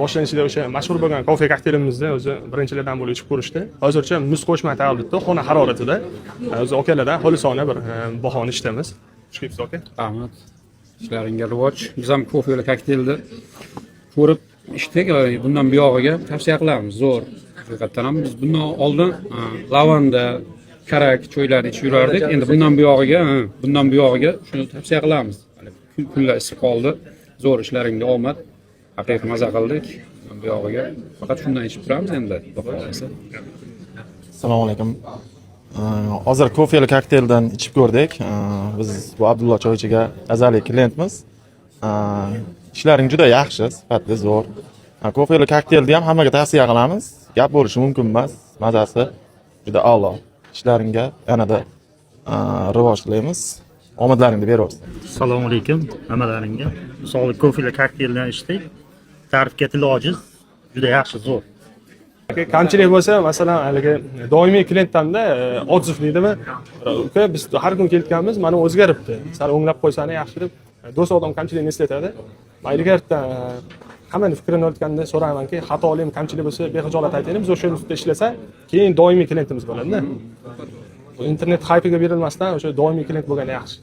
Boshlanishida o'sha mashhur bo'lgan kofe kokteylimizda o'zi birinchilardan bo'lib ichib ko'rishdi. Hozircha muz qo'shma tayyorlanibdi xona haroratida. O'zi akalardan xolisona bir bahoni eshitamiz. Xush kelibsiz, aka. Rahmat. Ishlaringga rivoj. Biz ham kofeli kokteylni ko'rib ichdik. Bundan buyog'iga tavsiya qilamiz. Zo'r. Haqiqatdan ham biz bundan oldin lavanda, karak choylarni ichib yurardik. Endi bundan buyog'iga shuni tavsiya qilamiz. Hali kunlar isib qoldi. Zo'r, ishlaringga omad. Haqiqiy maza qildik. Bundan buyog'iga faqat shundan ichib turamiz endi, Xudo xohlasa. Assalomu alaykum. Hozir kofeli kokteyldan ichib ko'rdik. Biz bu Abdullo choychiga azaliy klientmiz. Ishlaring juda yaxshi, sifatli, zo'r. Kofeli kokteylni ham hammaga tavsiya qilamiz. Gap bo'lishi mumkin emas, mazasi juda a'lo. Ishlaringga yanada rivoj tilaymiz. Omadlaringni beraversin. Assalomu alaykum hammalaringga. Misol, kofeli kokteyldan ichdik. Ta'rifga til ojiz. Juda yaxshi, zo'r. Aka, kamchilik bo'lsa, masalan, haligi doimiy klientdanda отзыв deydimi, uka, biz har kun kelayotganmiz, mana o'zgaribdi, sal o'nglab qo'ysani yaxshi deb do'st odam kamchilikni eslatadi. Man ilgaridan hammani fikrini olayotganda so'raymanki, xatolik, kamchilik bo'lsa, bexijolat aytaylik, biz o'sha ustida ishlasa, keyin doimiy klientimiz bo'ladida. Internet хайп iga berilmasdan, o'sha doimiy klient bo'lgani yaxshi.